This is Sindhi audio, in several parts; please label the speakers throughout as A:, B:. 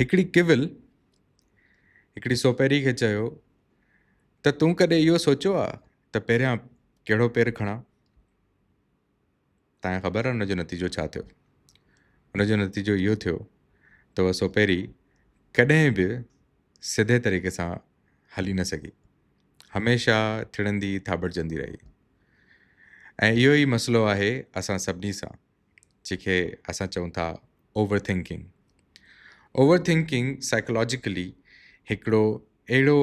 A: هڪڙي ڪول هڪڙي سوپهري کي چيو ته تون ڪڏهن اهو سوچيو آ ته پهريان ڪهڙو پير کڻان؟ توهان کي خبر آ ان جو نتيجو ڇا ٿيو؟ ان جو نتيجو اهو ٿيو ته اها سوپهري ڪڏهن به سڌي طريقي سان هلي نه سگهي. هميشه ٿڙندي ٿاٻڙجندي رهي. ۽ اهو ئي مسئلو آهي اسان سڀني سان جنهن کي اسان چئون ٿا over thinking. Over thinking psychologically هڪڙو اهڙو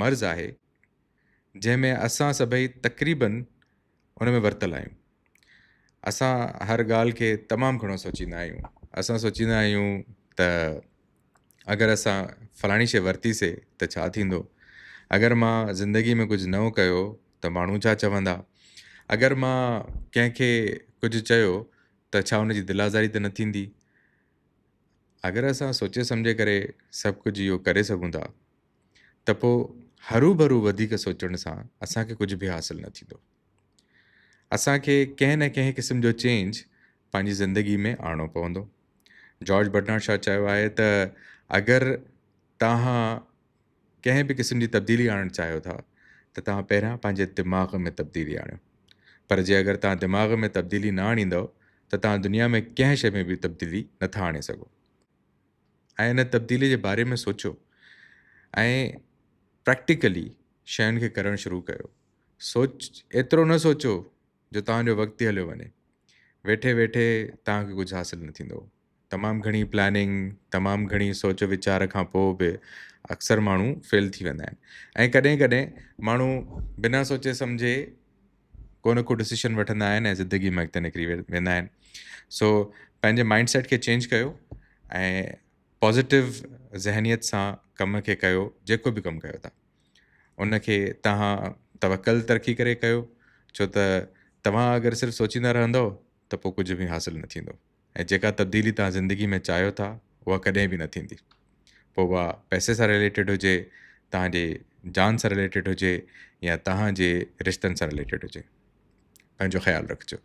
A: مرض آهي جنهن ۾ اسان سڀئي تقريبن ان ۾ ورتل آهيون. اسان هر ڳالهه کي تمام گهڻو سوچيندا آهيون. اسان سوچيندا آهيون ته اگر اسان فلاڻي شيء ورتيسي ته ڇا ٿيندو؟ اگر مان زندگي ۾ ڪجهه نئون ڪيو ته ماڻهو ڇا چوندا؟ اگر مان ڪنهن کي ڪجهه چيو ته ڇا ان جي دل آزاري ته نه ٿيندي؟ اگر اسان سوچي سمجهي ڪري سڀ ڪجهه اهو ڪري سگهون ٿا ته پوء هروڀرو وڌيڪ سوچڻ سان اسان کي ڪجهه به حاصل نه ٿيندو. اسان کي ڪنهن نه ڪنهن قسم جو چينج پنهنجي زندگي ۾ آڻڻو پوندو. جارج برنارڊ شا چيو آهي ته اگر توهان ڪنهن به قسم جي تبديلي آڻڻ چاهيو ٿا ته توهان پهريان پنهنجي دماغ ۾ تبديلي آڻيو. پر جي اگر توهان دماغ ۾ تبديلي نه آڻيندؤ ته توهان دنيا ۾ ڪنهن شيء ۾ به تبديلي نٿا آڻي سگهو. ۽ ان تبديلي جي باري ۾ سوچيو ۽ پريڪٽيڪلي شين کي ڪرڻ شروع ڪيو. سوچ ايترو نه سوچو جو توهان جو وقت ئي هليو وڃي. ويٺي ويٺي توهان کي ڪجهه حاصل نه ٿيندو. تمام گهڻي پلاننگ، تمام گهڻي سوچ ويچار کان پوء به اڪثر ماڻهو فيل ٿي ويندا آهن ۽ ڪڏهن ڪڏهن ماڻهو بنا سوچي سمجهي ڪو نه ڪو ڊسيشن وٺندا آهن ۽ زندگي ۾ اڳتي نڪري ويندا آهن. سو پنهنجي مائنڊ سيٽ کي چينج ڪيو ۽ پازيٽو ذهنيت سان ڪم کي ڪيو جيڪو به ڪم ڪيو ٿا ان کي توهان توڪل ترقي ڪري ڪيو ڇو ته توهان اگر صرف سوچيندا رهندو ته پوء ڪجهه به حاصل نه ٿيندو ۽ جيڪا تبديلي توهان زندگي ۾ چاهيو ٿا اها ڪڏهن به نه ٿيندي پوء اها پئسي سان رليٽيڊ هجي توهان جي جان سان رليٽيڊ هجي يا توهان جي رشتن سان رليٽيڊ هجي پنهنجو خيال رکجو.